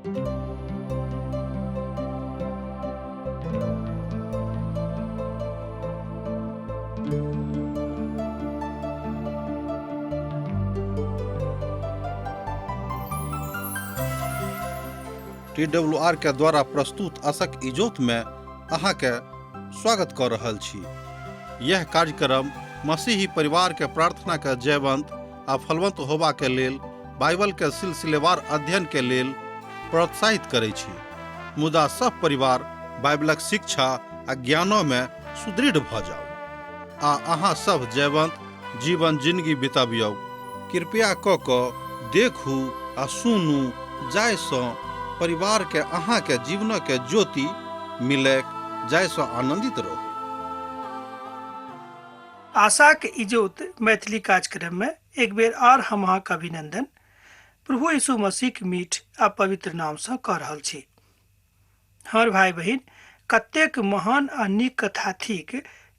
T W R के द्वारा प्रस्तुत असक इजोत में अहाँके स्वागत कऽ रहल छी। यह कार्यक्रम मसीही परिवार के प्रार्थना के जयवंत आ फलवंत होबा के लेल बाइबल के सिलसिलेवार अध्ययन के लेल प्रोत्साहित करै छी। मुदा सब परिवार बाइबलक शिक्षा आ ज्ञानो में सुदृढ़ भऽ जाउ आ अहाँ सब जयवंत जीवन जिंदगी बितबियौ। कृपया कऽ कऽ देखू आ सुनू जाहिसँ परिवारके अहाँके जीवनके ज्योति मिलैक जाहिसँ आनन्दित रहू। आशाक इजोत मैथिली कार्यक्रम में एक बेर आर हम अहाँक अभिनंदन प्रभु यीशु मसीहक मीठ आ पवित्र नाम सँ कऽ रहल छी। हमर भाई बहिन, कतेक महान आ नीक कथा थिक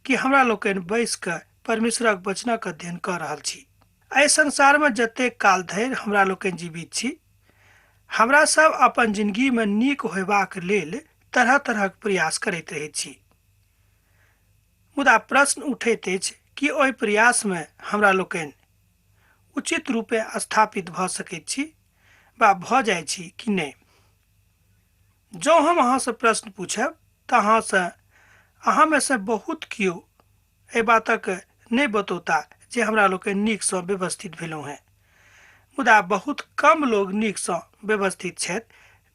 कि हमरा लोकनि बैस कऽ परमेश्वरक वचनक अध्ययन कऽ रहल छी। एहि संसार में जतेक काल धरि हमरा लोकनि जीवित छी, हमरा सब अपन जिंदगी में नीक होयबाक लेल तरह तरहक प्रयास करैत रहैत छी। मुदा प्रश्न उठैत अछि कि ओहि प्रयास में हमरा लोकनि उचित रूपे स्थापित भऽ सकैत छी वा भऽ जाइ छी कि नहि। जँ हम अहाँसँ प्रश्न पूछब तऽ अहाँसँ अहाँमे सँ बहुत केओ एहि बातक नहि बतौता जे हमरा लोकनि नीकसँ व्यवस्थित भेलहुँ हेँ। मुदा बहुत कम लोग नीकसँ व्यवस्थित छथि,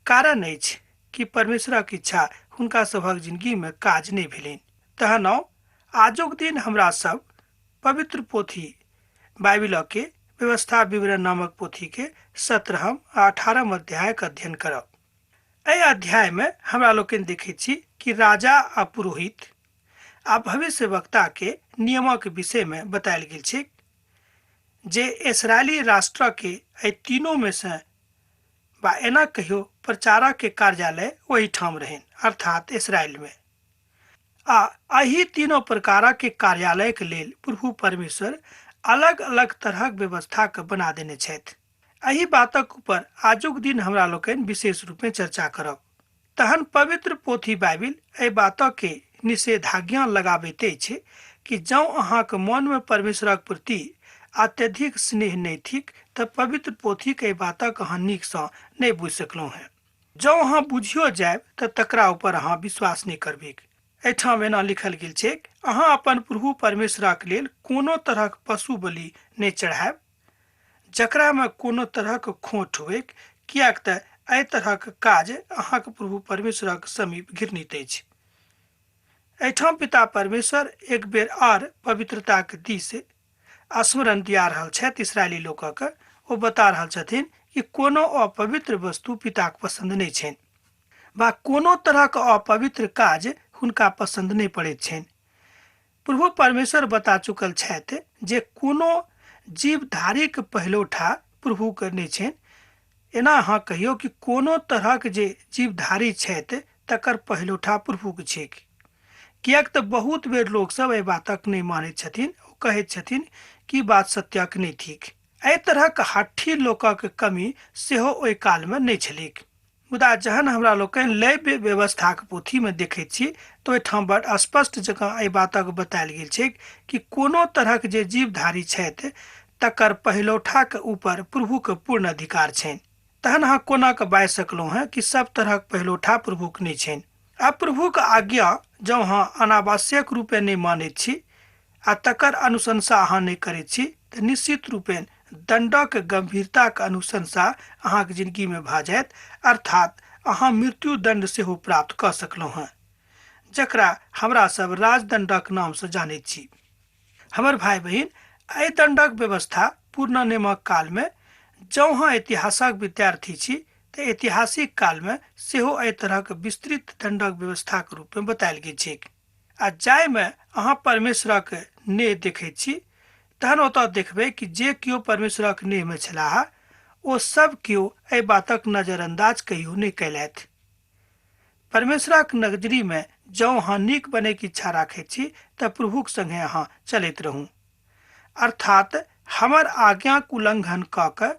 कारण अछि कि परमेश्वरक इच्छा हुनका सभक जिंदगी में काज नहि भेलनि। तहन आउ आजुक दिन हमरा सब पवित्र पोथी बाइबिल के व्यवस्था विवरण नामक पोथी के 17 आ 18 अध्याय के अध्ययन करब। एहि अध्याय में हमरा लोकनि देखैत छी कि राजा आ पुरोहित आ भविष्य वक्ता के नियमक विषय में बतायल गेल छै जे इसराइली राष्ट्र के एहि तीनों में से बा एना कहियो प्रचारक के कार्यालय ओहिठाम रहनि, अर्थात इसराइल में। आ एहि तीनों प्रकारक के कार्यालय के लेल प्रभु परमेश्वर अलग अलग तरहक व्यवस्था के बना देने छथि। एहि बातक ऊपर आजुक दिन हमरा लोकनि विशेष रूप में चर्चा करब। तहन पवित्र पोथी बाइबिल एहि बातक के निषेधाज्ञा लगाबैत अछि कि जँ अहाँक मन में परमेश्वरक प्रति अत्यधिक स्नेह नहि थिक तऽ पवित्र पोथीक एहि बातक अहाँ नीकसँ नहि बुझि सकलहुँ हेँ। जँ अहाँ बुझियो जायब तऽ तकरा ऊपर अहाँ विश्वास नहि करबैक। एहिठाम एना लिखल गेल छैक, अहाँ अपन प्रभु परमेश्वरक लेल कोनो तरहक पशु बलि नहि चढ़ायब जकरा में कोनो तरहक खोट होइक, किएक तऽ एहि तरहक काज अहाँक प्रभु परमेश्वरक समीप घृणित अछि। एहिठाम पिता परमेश्वर एक बेर आर पवित्रताक दिस स्मरण दिया रहल छथि इसराइली लोकक। ओ बता रहल छथिन कि कोनो अपवित्र वस्तु पिताक पसंद नहि छनि वा कोनो तरहक अपवित्र काज हुनका पसंद नहि पड़ैत छनि। प्रभु परमेश्वर बता चुकल छथि जे कोनो जीवधारीक पहिलौठा प्रभुके नहि छनि। एना अहाँ कहियौ कि कोनो तरहक जे जीवधारी छथि तकर पहिलौठा प्रभुके छैक, किएक तऽ बहुत बेर लोकसभ एहि बातक नहि मानैत छथिन। ओ कहैत छथिन कि बात सत्यक नहि थिक। एहि तरहक हठी लोकक कमी सेहो ओहि कालमे नहि छलैक। मुदा जहन हमरा लोकनि लैव्य व्यवस्थाक पोथीमे देखैत छी तऽ ओहिठाम बड़ स्पष्ट जकाँ एहि बातक बतायल गेल छैक कि कोनो तरहक जे जीवधारी छथि तकर पहिलौठाक ऊपर प्रभुके पूर्ण अधिकार छनि। तहन अहाँ कोना कऽ बाजि सकलहुँ हेँ कि सब तरहक पहिलौठा प्रभुक नहि छनि? आ प्रभुक आज्ञा जँ अहाँ अनावश्यक रूपे नहि मानैत छी आ तकर अनुशंसा अहाँ नहि करैत छी तऽ निश्चित रूपेण दण्डक गंभीरताक अनुशंसा अहाँक जिंदगीमे भऽ जायत, अर्थात अहाँ मृत्यु दण्ड सेहो प्राप्त कऽ सकलहुँ हेँ, जकरा हमरा सब राजदण्डक नामसँ जानैत छी। हमर भाई बहिन, एहि दण्डक व्यवस्था पूर्ण नियमक कालमे जँ अहाँ इतिहासक विद्यार्थी छी तऽ ऐतिहासिक कालमे सेहो एहि तरहक विस्तृत दण्डक व्यवस्थाक रूपमे बतायल गेल छैक। आ जाहिमे अहाँ परमेश्वरक नेह देखैत छी तहन ओतऽ देखबै कि जे केओ परमेश्वरक नेहमे छलाह ओ सब केओ एहि बातक नजरअंदाज कहियो नहि कयलथि। परमेश्वरक नजरिमे जँ अहाँ नीक बनैके इच्छा राखैत छी तऽ प्रभुक संगे अहाँ चलैत रहू। अर्थात हमर आज्ञाक उल्लंघन कऽ कऽ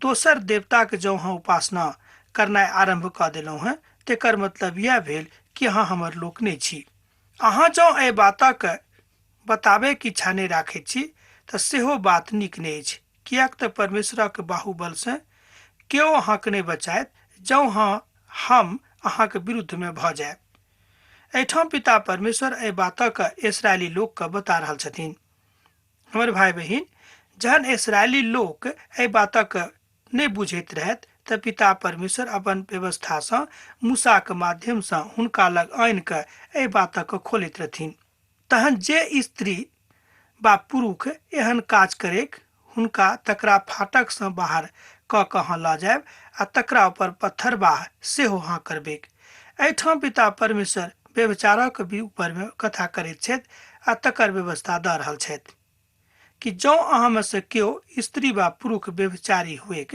दोसर देवताक जँ अहाँ उपासना करनाइ आरम्भ कऽ देलहुँ हेँ तेकर मतलब इएह भेल कि अहाँ हमर लोक नहि छी। अहाँ जँ एहि बातक बताबैके इच्छा नहि राखैत छी तऽ सेहो बात नीक नहि अछि, किएक तऽ परमेश्वरक बाहुबलसँ केओ अहाँके नहि बचायत जँ हम अहाँके विरुद्धमे भऽ जायब। एहिठाम पिता परमेश्वर एहि बातक इसराइली लोकके बता रहल छथिन। हमर भाय बहिन, जहन इसराइली लोक एहि बातक नहि बुझैत रहथि तऽ पिता परमेश्वर अपन व्यवस्थासँ मूसाके माध्यमसँ हुनका लग आनि कऽ एहि बातक खोलैत रहथिन। तहन जे स्त्री वा पुरुष एहन काज करैक हुनका तकरा फाटकसँ बाहर कऽ कऽ अहाँ लऽ जायब आ तकरा ऊपर पत्थरबाह सेहो अहाँ करबैक। एहिठाम पिता परमेश्वर व्यभिचारक ऊपरमे कथा करैत छथि आ तकर व्यवस्था दऽ रहल छथि कि जँ अहाँमे से केओ स्त्री वा पुरुष व्यभिचारी हुएक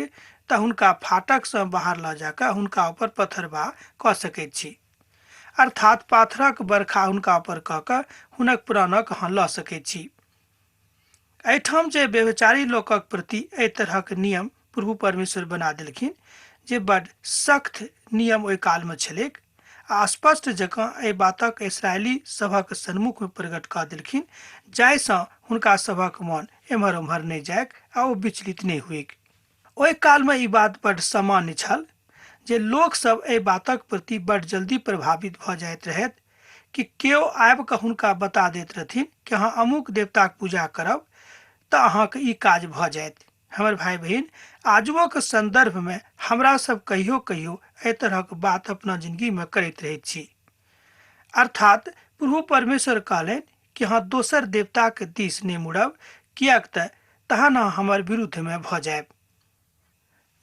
तऽ हुनका फाटकसँ बाहर लऽ जाकऽ हुनका ऊपर पत्थरबाह कऽ सकैत छी, अर्थात पाथरक बरखा हुनका ऊपर कऽ कऽ हुनक प्राणक अहाँ लऽ सकैत छी। एहिठाम जे व्यभिचारी लोकक प्रति एहि तरहक नियम प्रभु परमेश्वर बना देलखिन जे बड सख्त नियम ओहि कालमे छलैक आ स्पष्ट जकाँ एहि बातक इसराइली सभक सन्मुखमे प्रकट कऽ देलखिन जाहिसँ हुनका सभक मन एम्हर ओम्हर नहि जाइक आ ओ विचलित नहि होइक। ओहि कालमे ई बात बड सामान्य छल जे लोकसभ एहि बातक प्रति बड जल्दी प्रभावित भऽ जाइत रहथि कि केओ आबि कऽ हुनका बता दैत रहथिन कि अहाँ अमुक देवताक पूजा करब तऽ अहाँके ई काज भऽ जायत। हमर भाय बहिन, आजुओके सन्दर्भमे हमरा सब कहियो कहियो एहि तरहक बात अपना जिंदगीमे करैत रहैत छी। अर्थात प्रभु परमेश्वर कहलनि कि अहाँ दोसर देवताके दिस नहि मुड़ब, किएक तऽ तहन अहाँ हमर विरुद्धमे भऽ जायब।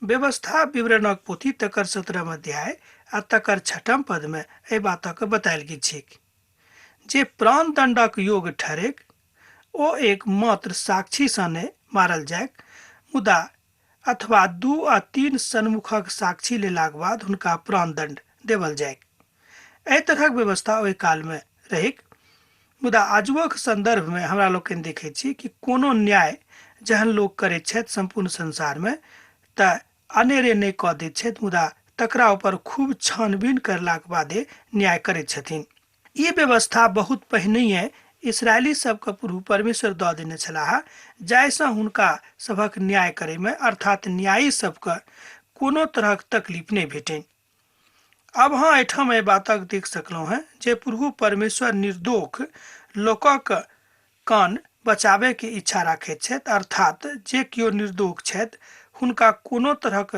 व्यवस्था विवरणक पोथी तकर 17 अध्याय आ तकर 6 पदमे एहि बातक बतायल गेल छैक जे प्राणदंडक योग ठहरेक ओ एक मात्र साक्षीसँ नहि मारल जाय, मुदा अथवा 2 आ 3 सन्मुखक साक्षी लेलाक बाद हुनका प्राणदंड देवल जाय। एहि तरहक व्यवस्था ओहि कालमे रहैक। मुदा आजुओक संदर्भमे हमरा लोकनि देखैत छी कि कोनो न्याय जहन लोक करैत छथि सम्पूर्ण संसारमे तऽ अनेरे नहि कऽ दैत छथि, मुदा तकरा ऊपर खूब छानबीन करलाक बादे न्याय करैत छथिन। ई व्यवस्था बहुत पहिनहिए इसराइली सबके प्रभु परमेश्वर दऽ देने छलाह जाहिसँ हुनका सभक न्याय करैमे अर्थात न्यायी सबके कोनो तरहक तकलीफ नहि भेटनि। अब अहाँ एहिठाम एहि बातक देख सकलहुँ हेँ जे प्रभु परमेश्वर निर्दोष लोकक कान बचाबैके इच्छा राखैत छथि, अर्थात जे केओ निर्दोष छथि हुनका कोनो तरहक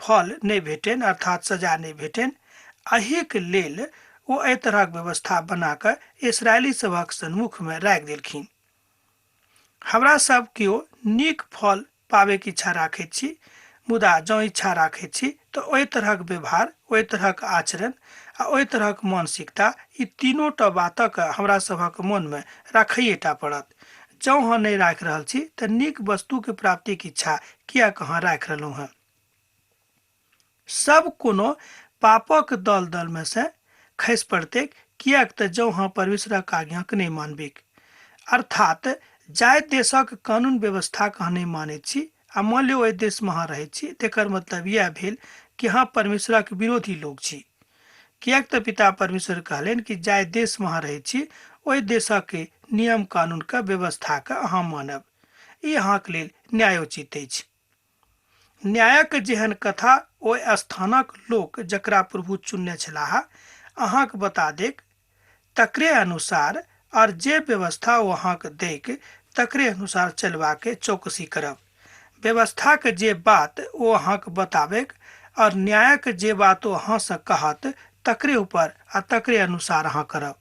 फल नहि भेटनि, अर्थात सजा नहि भेटनि। एहिके लेल ओ एहि तरहक व्यवस्था बना कऽ इसराइली सभक सन्मुखमे राखि देलखिन। हमरा सब केओ नीक फल पाबैके इच्छा राखैत छी, मुदा जँ इच्छा राखैत छी तऽ ओहि तरहक व्यवहार, ओहि तरहक आचरण आ ओहि तरहक मानसिकता, ई तीनो टा बातक हमरा सभक मनमे राखैए टा पड़त। जँ अहाँ नहि राखि रहल छी तऽ नीक वस्तुके प्राप्तिके इच्छा किएक अहाँ राखि रहलहुँ हेँ? सब कोनो पापक दल दलमे से खसि पड़तैक, किएक तऽ जँ अहाँ परमेश्वरक आज्ञाके नहि मानबैक, अर्थात जाहि देशक कानून व्यवस्थाके अहाँ नहि मानैत छी आ मान लियौ ओहि देशमे अहाँ रहैत छी, तकर मतलब इएह भेल कि अहाँ परमेश्वरक विरोधी लोक छी। किएक तऽ पिता परमेश्वर कहलनि कि जाहि देशमे अहाँ रहैत छी ओहि देशक नियम कानूनके व्यवस्थाके अहाँ मानब, ई अहाँके लेल न्यायोचित अछि। न्यायक जेहन कथा ओहि स्थानक लोक जकरा प्रभु चुनने छलाह अहाँके बता देक तकरे अनुसार और जे व्यवस्था ओ अहाँके दैक तकरे अनुसार चलबाके चौकसी करब। व्यवस्थाके जे बात ओ अहाँके बताबेक और न्यायक जे बात ओ अहाँसँ कहत तकरे ऊपर आ तकरे अनुसार अहाँ करब।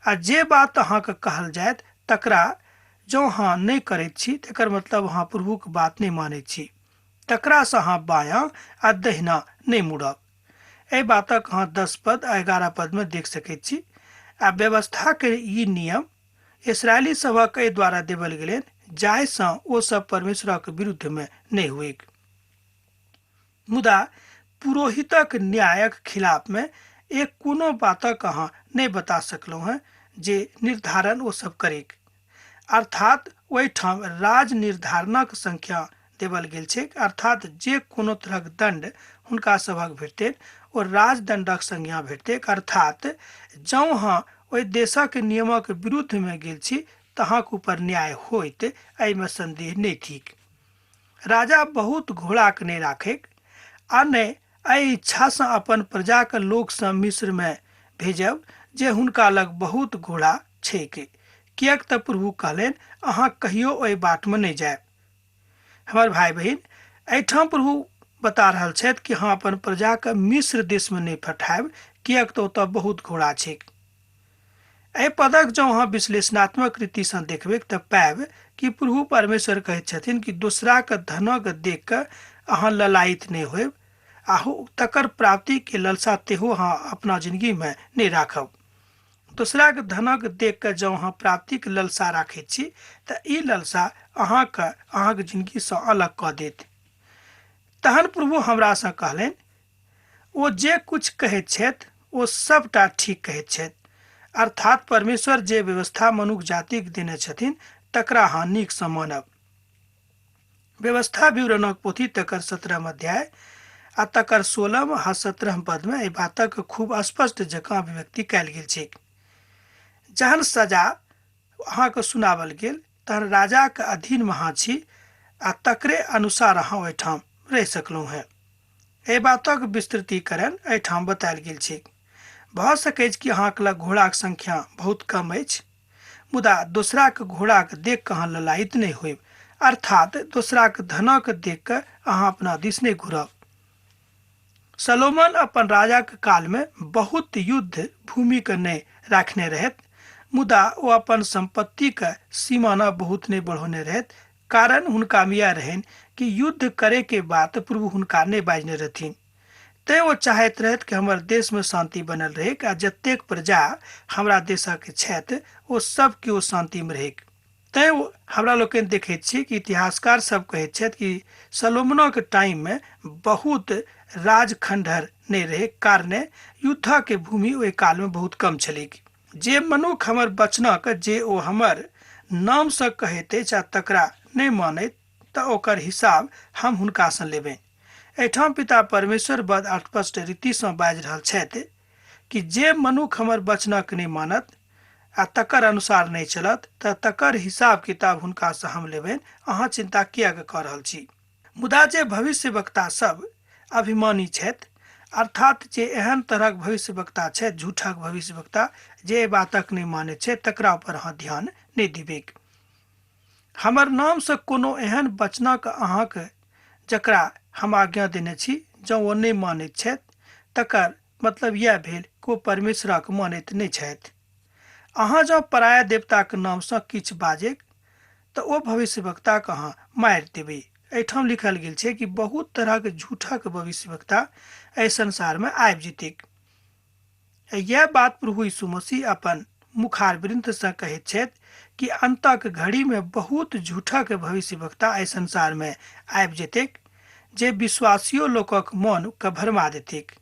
आ जे बात अहाँके कहल जायत तकरा जँ अहाँ नहि करैत छी तकर मतलब अहाँ प्रभुके बात नहि मानैत छी, तकरासँ अहाँ बायाँ आ दहिना नहि मुड़ब। एहि बातक अहाँ 10 पद आ 11 पदमे देख सकैत छी। आ व्यवस्थाके ई नियम इसराइली सभक एहि द्वारा देवल गेलनि जाहिसँ ओ सब परमेश्वरक विरुद्धमे नहि हुएक। मुदा पुरोहितक न्यायक खिलाफमे एक कोनो बातक अहाँ नहि बता सकलहुँ हेँ जे निर्धारण ओ सब करैक, अर्थात ओहिठाम राज निर्धारणक संख्या देवल गेल छैक, अर्थात जे कोनो तरहक दंड हुनका सभक भेटतनि ओ राजदंडक संज्ञा भेटतैक। अर्थात जँ अहाँ ओहि देशक नियमक विरुद्धमे गेल छी तऽ अहाँके ऊपर न्याय होइत, एहिमे संदेह नहि थिक। राजा बहुत घोड़ाके नहि राखैक आ नहि एहि इच्छासँ अपन प्रजाके लोकसँ मिस्रमे भेजब जे हुनका लग बहुत घोड़ा छैक, किएक तऽ प्रभु कहलनि अहाँ कहियो ओहि बाटमे नहि जायब। हमर भाई बहिन, एहिठाम प्रभु बता रहल छथि कि अहाँ अपन प्रजाके मिस्र देशमे नहि पठायब, किएक तऽ ओतऽ बहुत घोड़ा छैक। एहि पदक जँ अहाँ विश्लेषणात्मक रीतिसँ देखबै तऽ पायब कि प्रभु परमेश्वर कहैत छथिन कि दोसराके धनक देख कऽ अहाँ ललायित नहि होयब आ तकर प्राप्तिके ललसा तेहो अहाँ अपना जिंदगीमे नहि राखब। दोसराके धनक देख कऽ जँ अहाँ प्राप्तिके ललसा राखैत छी तऽ ई ललसा अहाँके अहाँके जिंदगीसँ अलग कऽ देत। तहन प्रभु हमरासँ कहलनि, ओ जे कुछ कहैत छथि ओ सबटा ठीक कहैत छथि। अर्थात परमेश्वर जे व्यवस्था मनुख जातिके देने छथिन तकरा अहाँ नीकसँ मानब। व्यवस्था विवरणक पोथी तकर 17 अध्याय आ तकर 16 आ 17 पदमे एहि बातक खूब स्पष्ट जकाँ अभिव्यक्ति कयल गेल छैक। जहन सजा अहाँके सुनावल गेल तहन राजाके अधीनमे अहाँ छी आ तकरे अनुसार अहाँ ओहिठाम रहि सकलहुँ हेँ। एहि बातक विस्तृतीकरण एहिठाम बतायल गेल छैक। भऽ सकैछ कि अहाँके लग घोड़ाक संख्या बहुत कम अछि, मुदा दोसराके घोड़ाके देख कऽ अहाँ ललायित नहि होयब, अर्थात दोसराके धनक देख कऽ अहाँ अपना दिस नहि घुरब। सलोमन अपन राजाक कालमे बहुत युद्ध भूमिके नहि राखने रहथि, मुदा ओ अपन सम्पत्तिके सीमाना बहुत नहि बढ़ौने रहथि, कारण हुनकामे इएह रहनि कि युद्ध करैके बात प्रभु हुनका नहि बाजने रहथिन। तैँ ओ चाहैत रहथि कि हमर देशमे शान्ति बनल रहैक आ जतेक प्रजा हमरा देशक छथि ओ सब केओ शान्तिमे रहैक। तैँ हमरा लोकनि देखैत छी कि इतिहासकार सब कहैत छथि कि सलोमनक टाइममे बहुत राजखंडहर नहि रहै, कारणे युद्धके भूमि ओहि कालमे बहुत कम छलैक। जे मनुख हमर वचनक जे ओ हमर नामसँ कहैत अछि आ तकरा नहि मानैत तऽ ओकर हिसाब हम हुनकासँ लेबनि। एहिठाम पिता परमेश्वर बड़ स्पष्ट रीतिसँ बाजि रहल छथि कि जे मनुख हमर वचनक नहि मानत आ तकर अनुसार नहि चलत तऽ तकर हिसाब किताब हुनकासँ हम लेबनि, अहाँ चिन्ता किएक कऽ रहल छी। मुदा जे भविष्य वक्ता सब अभिमानी छथि, अर्थात जे एहन तरहक भविष्य वक्ता छथि, झूठक भविष्य वक्ता जे एहि बातक नहि मानैत छथि, तकरा ऊपर अहाँ ध्यान नहि देबैक। हमर नामसँ कोनो एहन वचनक अहाँके जकरा हम आज्ञा देने छी जँ ओ नहि मानैत छथि तकर मतलब इएह भेल कि ओ परमेश्वरक मानैत नहि छथि। अहाँ जँ पराया देवताक नामसँ किछु बाजैक तऽ ओ भविष्यवक्ताके अहाँ मारि देबै। एहिठाम लिखल गेल छै कि बहुत तरहक झूठक भविष्यवक्ता एहि संसारमे आबि जेतैक। यह बात प्रभु यीशु मसीह अपन मुखारवृन्दसँ कहैत छथि कि अंतक घड़ीमे बहुत झूठक भविष्यवक्ता एहि संसारमे आबि जेतैक जे विश्वासियो लोकक मनके भरमा देतैक।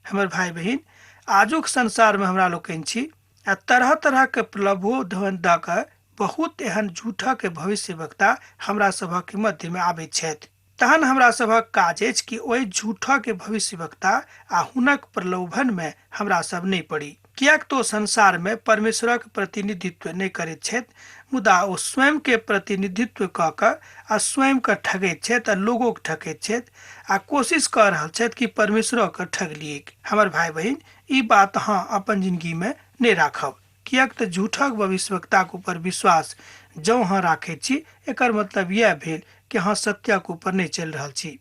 हमर भाई बहिन, आजुक संसारमे हमरा लोकनि छी आ तरह तरहके प्रलोभन दऽ कऽ बहुत एहन झूठक भविष्यवक्ता हमरा सभक मध्यमे आबैत छथि। तहन हमरा सभक काज अछि कि ओहि झूठक भविष्यवक्ता आ हुनक प्रलोभनमे हमरा सब नहि पड़ी, किएक तऽ ओ संसारमे परमेश्वरक प्रतिनिधित्व नहि करैत छथि, मुदा ओ स्वयंके प्रतिनिधित्व कऽ कऽ आ स्वयंके ठगैत छथि आ लोगोके ठकैत छथि आ कोशिश कऽ रहल छथि कि परमेश्वरके ठग लियैक। हमर भाई बहिन, ई बात अहाँ अपन जिंदगीमे नहि राखब, किएक तऽ झूठक भविष्यवक्ताक ऊपर विश्वास जँ अहाँ राखैत छी एकर मतलब इएह भेल कि अहाँ सत्यक ऊपर नहि चलि रहल छी।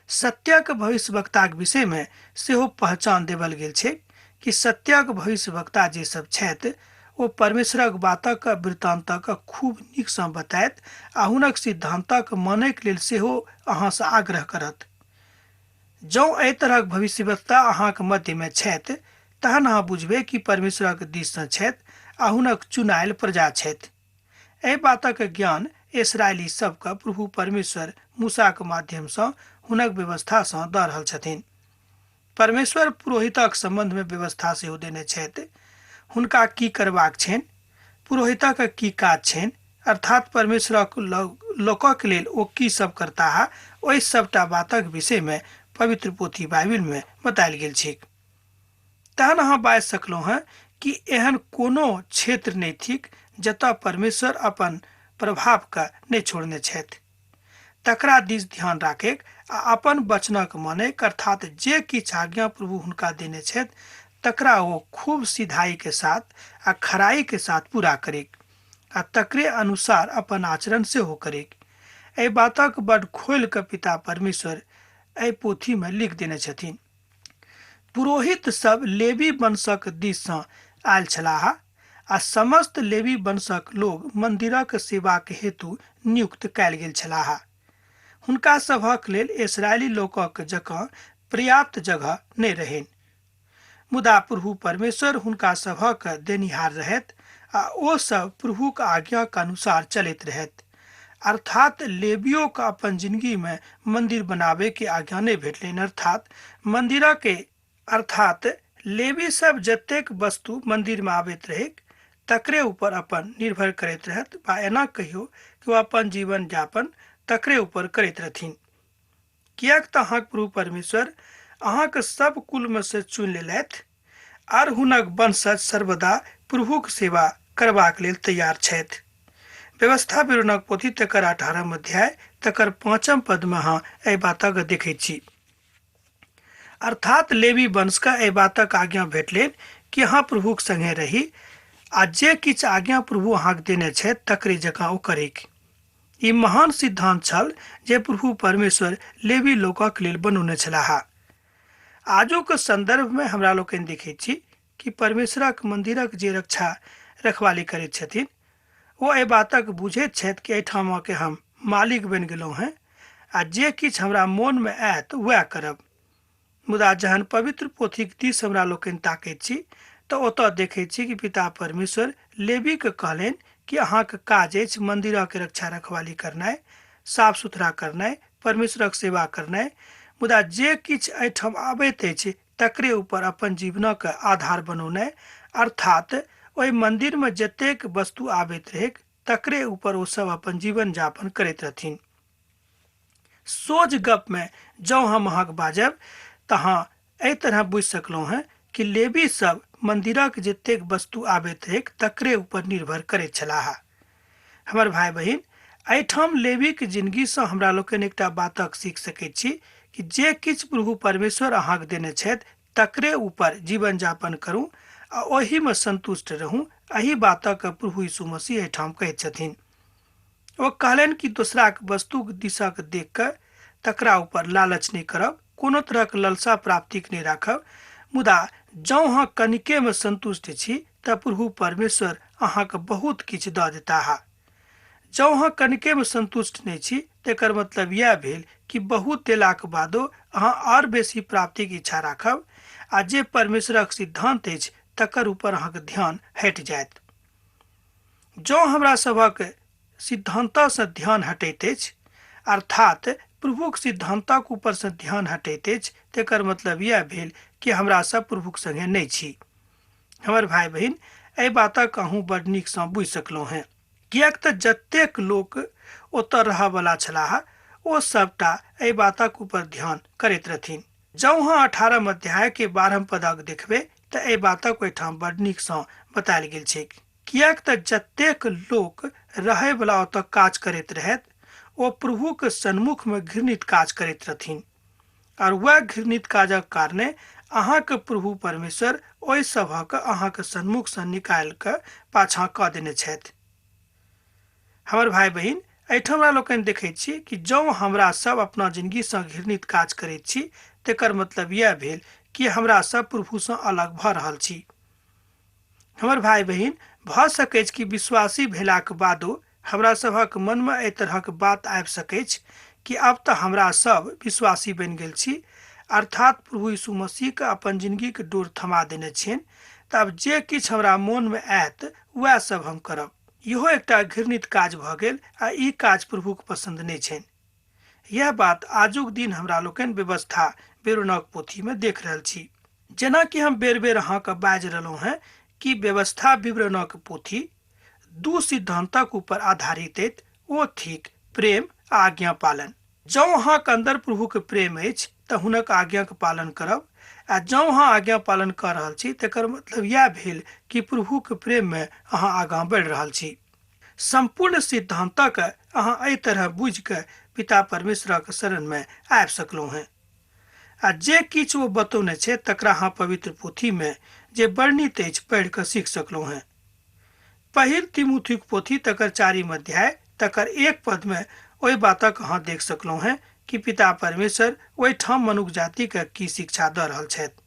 सत्यक भविष्यवक्ताक विषयमे सेहो पहचान देवल गेल छै कि सत्यक भविष्यवक्ता जे सब छथि ओ परमेश्वरक बातक वृत्तान्तक खूब नीकसँ बतायत आ हुनक सिद्धान्तक मानैके लेल सेहो अहाँसँ आग्रह करत। जँ एहि तरहक भविष्यवक्ता अहाँक मध्यमे छथि तहन अहाँ बुझबै कि परमेश्वरक दिससँ छथि आ हुनक चुनायल प्रजा छथि। एहि बातक ज्ञान इसराइली सबके प्रभु परमेश्वर मूसाक माध्यमसँ हुनक व्यवस्थासँ दऽ रहल छथिन। परमेश्वर पुरोहितक सम्बन्धमे व्यवस्था सेहो देने छथि। हुनका की करबाक छनि, पुरोहितक की काज छनि अर्थात परमेश्वरक लोकक लेल ओ की सब करताह, ओहि सबटा बातक विषय में पवित्र पोथी बाइबिल में बतायल गेल छैक। तहन अहाँ बाजि सकलहुँ हेँ कि एहन कोनो क्षेत्र नहि थिक जतय परमेश्वर अपन प्रभावके नहि छोड़ने छथि। तकरा दिस ध्यान राखैक आ अपन वचनक मानैक, अर्थात जे किछु आज्ञा प्रभु हुनका देने छथि तकरा ओ खूब सिधाई के साथ आ खराई के साथ पूरा करैक आ तकरे अनुसार अपन आचरण सेहो करैक। एहि बातक बड खोलि कऽ पिता परमेश्वर एहि पोथी में लिख देने छथिन। पुरोहित सब लेवी वंशक दिस सँ आयल छलाह आ समस्त लेवी वंशक लोग मंदिरक सेवाक हेतु नियुक्त कयल गेल छलाह। हुनका सभक लेल इसराइली लोकक जकाँ पर्याप्त जगह नहि रहनि, मुदा प्रभु परमेश्वर हुनका सभक देनिहार रहथि आ ओ सब प्रभुक आज्ञाक अनुसार चलैत रहथि। अर्थात लेवियो के अपन जिंदगी में मंदिर बनावे के आज्ञा नहीं भेटलनि, अर्थात मंदिर के अर्थात लेवी सब जतेक वस्तु मंदिर में आबैत रहैक तकरे ऊपर अपन निर्भर करैत रहत, बा एना कहियो कि ओ अपन जीवन यापन तकरे ऊपर करैत रहथिन। किएक तऽ अहाँक प्रभु परमेश्वर अहाँके सब कुल में से चुनि लेलथि आर हुनक वंशज सर्वदा प्रभुक सेवा करबाक लेल तैयार छथि। व्यवस्था विवरणक पोथी तकर 18 अध्याय तकर 5 पद में अहाँ एहि बातक देखैत छी। अर्थात लेवी वंशके एहि बातक आज्ञा भेटलनि कि अहाँ प्रभुक संगे रही आ जे किछु आज्ञा प्रभु अहाँके देने छथि तकरे जकाँ ओ करैक। ई महान सिद्धांत छल जे प्रभु परमेश्वर लेवी लोकक लेल बनौने छलाह। आजुक संदर्भ में हमरा लोकनि देखैत छी कि परमेश्वरक मंदिरक जे रक्षा रखवाली करैत छथिन ओ एहि बातक बुझैत छथि कि एहिठामके हम मालिक बनि गेलहुँ हेँ आ जे किछु हमरा मोनमे आयत वएह करब। मुदा जहन पवित्र पोथीक दिस हमरा लोकनि ताकैत छी तऽ ओतऽ देखैत छी कि पिता परमेश्वर लेवीके कहलनि कि अहाँके काज अछि मंदिरक रक्षा रखवाली करनाइ, साफ सुथरा करनाइ, परमेश्वरक सेवा करनाइ, मुदा जे किछु एहिठाम आबैत अछि तकरे ऊपर अपन जीवनक आधार बनौनाइ, अर्थात ओहि मंदिरमे जतेक वस्तु आबैत रहैक तकरे ऊपर ओ सब अपन जीवन यापन करैत रहथिन। सोझ गप में जँ हम अहाँके बाजब तऽ अहाँ एहि तरह बुझि सकलहुँ हेँ कि लेवी सब मंदिरक जतेक वस्तु आबैत रहैक तकरे ऊपर निर्भर करैत छलाह। हमर भाई बहिन, एहिठाम लेवीक जिंदगीसँ हमरा लोकनि एकटा बातक सीख सकैत छी कि जे किछु प्रभु परमेश्वर अहाँके देने छथि तकरे ऊपर जीवन यापन करू आ ओहिमे संतुष्ट रहू। एहि बातक प्रभु यीशु मसीह एहिठाम कहैत छथिन। ओ कहलनि कि दोसराक वस्तुक दिशक देख कऽ तकरा ऊपर लालच नहि करब, कोनो तरहक ललसा प्राप्तिक नहि राखब, मुदा जँ अहाँ कनिकेमे संतुष्ट छी तऽ प्रभु परमेश्वर अहाँके बहुत किछु दऽ देताह। जँ अहाँ कनिकेमे संतुष्ट नहि छी तकर मतलब इएह भेल कि बहुत देलाक बादो अहाँ आओर बेसी प्राप्तिक इच्छा राखब आ जे परमेश्वरक सिद्धांत अछि तकर ऊपर अहाँके ध्यान हटि जायत। जँ हमरा सभक सिद्धांतसँ ध्यान हटैत अछि, अर्थात प्रभुक सिद्धांतक ऊपरसँ ध्यान हटैत अछि, तकर मतलब इएह भेल कि हमरा सब प्रभुक संगे नहि छी। हमर भाई बहिन, एहि बातक अहूँ बड नीकसँ बुझि सकलहुँ हेँ, किएक तऽ जतेक लोक ओतऽ रहऽवला छलाह ओ सबटा एहि बातक ऊपर ध्यान करैत रहथिन। जँ अहाँ 18 अध्याय के 12 पदक देखबै तऽ एहि बातक ओहिठाम बड नीकसँ बतायल गेल छैक। किएक तऽ जतेक लोक रहयवला ओतऽ काज करैत रहथि ओ प्रभुक सन्मुखमे घृणित काज करैत रहथिन आर वएह घृणित काजक कारणे अहाँके प्रभु परमेश्वर ओहि सभक अहाँके सन्मुखसँ निकालि कऽ पाछाँ कऽ देने छथि। हमर भाई बहिन, एहिठाम हमरा लोकनि देखैत छी कि जँ हमरा सब अपना जिंदगीसँ घृणित काज करैत छी तकर मतलब इएह भेल कि हमरा सब प्रभुसँ अलग भऽ रहल छी। हमर भाई बहिन, भऽ सकैछ कि विश्वासी भेलाक बादो हमरा सभक मनमे एहि तरहक बात आबि सकैछ कि अब तऽ हमरा सब विश्वासी बनि गेल छी, अर्थात प्रभु यीशु मसीहके अपन जिंदगीके डोर थमा देने छियनि, तऽ आब जे किछु हमरा मोनमे आयत वएह सब हम करब। इहो एकटा घृणित काज भऽ गेल आ ई काज प्रभुक पसंद नहि छनि। यह बात आजुक दिन हमरा लोकनि व्यवस्था विवरणक पोथीमे देख रहल छी। जेनाकि हम बेर बेर अहाँके बाजि रहलहुँ हेँ कि व्यवस्था विवरणक पोथी दू सिद्धांतक ऊपर आधारित अछि, ओ थिक प्रेम आ आज्ञा पालन। जँ अहाँके अन्दर प्रभुके प्रेम अछि तऽ हुनक आज्ञाके पालन करब, आ जँ अहाँ आज्ञा पालन कऽ रहल छी तकर मतलब इएह भेल कि प्रभुके प्रेममे अहाँ आगाँ बढ़ि रहल छी। सम्पूर्ण सिद्धांतक अहाँ एहि तरह बुझि कऽ पिता परमेश्वरक शरणमे आबि सकलहुँ हेँ, आ जे किछु ओ बतौने छै तकरा अहाँ पवित्र पोथीमे जे वर्णित अछि पढ़ि कऽ सीख सकलहुँ हेँ। पहिल तिमुथिक पोथी तकर 4 अध्याय तकर 1 पदमे ओहि बातक अहाँ देख सकलहुँ हेँ कि पिता परमेश्वर ओहिठाम मनुख जातिके की शिक्षा दऽ रहल छथि।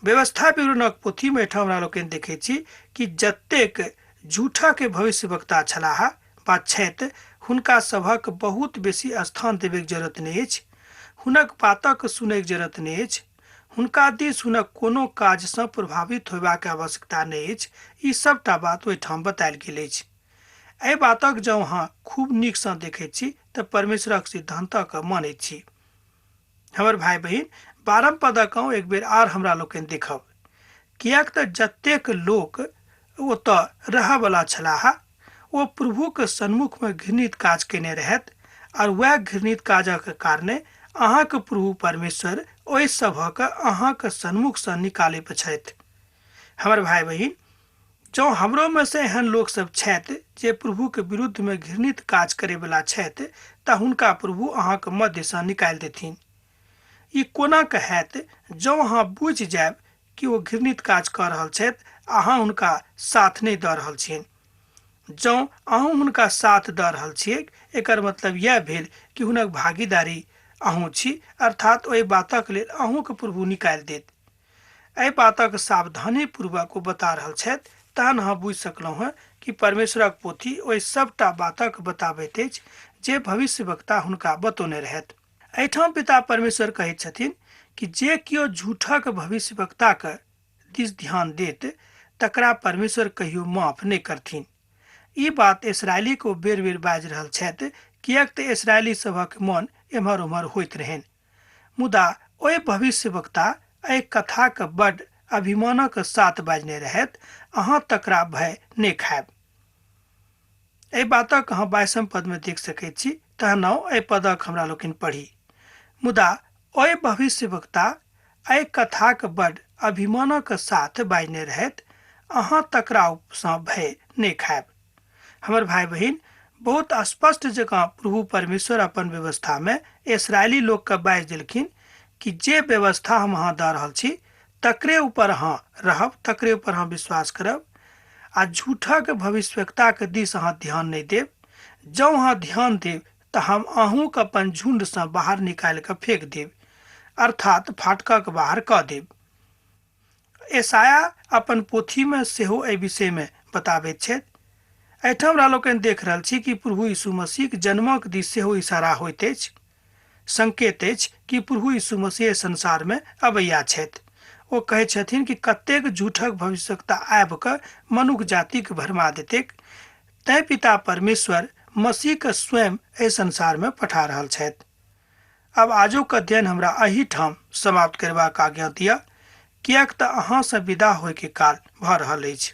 व्यवस्था विवरणक पोथीमे एहिठाम हमरा लोकनि देखैत छी कि जतेक झूठाके भविष्यवक्ता छलाह वा छथि हुनका सभक बहुत बेसी स्थान देबैके जरूरत नहि अछि, हुनक बातक सुनैके जरूरत नहि अछि, हुनका दिस हुनक कोनो काजसँ प्रभावित होयबाक आवश्यकता नहि अछि। ई सबटा बात ओहिठाम बतायल गेल अछि। एहि बातक जँ अहाँ खूब नीकसँ देखैत छी तऽ परमेश्वरक सिद्धान्तक मानैत छी। हमर भाय बहिन, 12 पदक एक बेर आर हमरा लोकनि देखब, किएक तऽ जतेक लोक ओतऽ रहयवला छलाह ओ प्रभुके सन्मुखमे घृणित काज कयने रहथि, आर वएह घृणित काजक कारणे अहाँके प्रभु परमेश्वर ओहि सभक अहाँके सन्मुखसँ निकालै छथि। हमर भाय बहिन, जँ हमरोमे से एहन लोकसभ छथि जे प्रभुके विरुद्धमे घृणित काज करैवला छथि तऽ हुनका प्रभु अहाँके मध्यसँ निकालि देथिन। ई कोना के हैत जँ अहाँ बुझि जायब कि ओ घृणित काज कऽ रहल छथि, अहाँ हुनका साथ नहि दऽ रहल छियनि। जँ अहूँ हुनका साथ दऽ रहल छियै एकर मतलब इएह भेल कि हुनक भागीदारी अहूँ छी, अर्थात ओहि बातक लेल अहूँके प्रभु निकालि देत। एहि बातक सावधानी पूर्वक ओ बता रहल छथि। तहन अहाँ बुझि सकलहुँ हेँ कि परमेश्वरक पोथी ओहि सबटा बातक बताबैत अछि जे भविष्यवक्ता हुनका बतौने रहथि। एहिठाम पिता परमेश्वर कहैत छथिन कि जे केओ झूठक भविष्यवक्ताके दिस ध्यान देत तकरा परमेश्वर कहियो माफ नहि करथिन। ई बात इसराइलीके ओ बेर बेर बाजि रहल छथि, किएक तऽ इसराइली सभक मन एम्हर ओम्हर होइत रहनि। मुदा ओहि भविष्यवक्ता एहि कथाके बड्ड अभिमानक साथ बाजने रहथि, अहाँ तकरा भय नहि खायब। एहि बातक अहाँ 22 पदमे देख सकैत छी। तहन एहि पदक हमरा लोकनि पढ़ी। मुदा ओहि भविष्यवक्ता एहि कथाक बड्ड अभिमानक साथ बाजने रहथि, अहाँ तकरा सँ भय नहि खायब। हमर भाय बहिन, बहुत स्पष्ट जकाँ प्रभु परमेश्वर अपन व्यवस्थामे इसराइली लोकके बाजि देलखिन कि जे व्यवस्था हम अहाँ दऽ रहल छी तकरे ऊपर अहाँ रहब, तकरे ऊपर अहाँ विश्वास करब, आ झूठक भविष्यवक्ताके दिस अहाँ ध्यान नहि देब। जँ अहाँ ध्यान देब तऽ हम अहूँके अपन झुण्डसँ बाहर निकालि कऽ फेक देब, अर्थात फाटकक बाहर कऽ देब। एसाया अपन पोथीमे सेहो एहि विषयमे बताबैत छथि। एहिठाम हमरा लोकनि देख रहल छी कि प्रभु यीशु मसीहक जन्मक दिस सेहो इशारा होइत अछि। संकेत अछि कि प्रभु यीशु मसीह संसारमे अबैया छथि। ओ कहै छथिन कि कतेक झूठक भविष्यवक्ता आबि कऽ मनुख जातिके भरमा देतैक, तैं पिता परमेश्वर मसीहके स्वयं एहि संसारमे पठा रहल छथि। आब आजुक अध्ययन हमरा एहिठाम समाप्त करबाक आज्ञा दिअ, किएक तऽ अहाँसँ विदा होइके काल भऽ रहल अछि।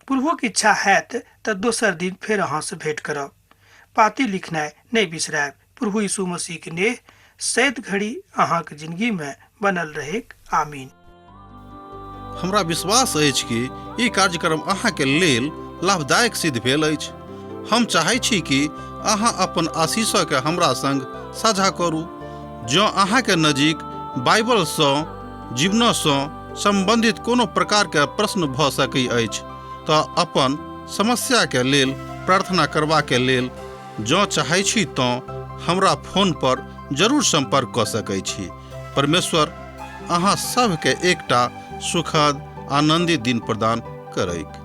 प्रभुक इच्छा हैत तऽ दोसर दिन फेर अहाँसँ भेंट करब। पाती लिखनाइ नहि बिसरायब। प्रभु यीशु मसीहके नेह सैत घड़ी अहाँके जिंदगीमे बनल रहेक। आमीन। हमरा विश्वास अछि कि ई कार्यक्रम अहाँके लेल लाभदायक सिद्ध भेल अछि। हम चाहै छी कि अहाँ अपन आशीषके हमरा संग साझा करू। जँ अहाँके नजीक बाइबलसँ जीवनसँ सम्बन्धित कोनो प्रकारके प्रश्न भऽ सकै अछि तऽ अपन समस्याके लेल प्रार्थना करबाके लेल जँ चाहै छी तँ हमरा फोन पर जरूर सम्पर्क कऽ सकै छी। परमेश्वर अहाँ सभके एकटा सुखद आनन्दित दिन प्रदान करैक।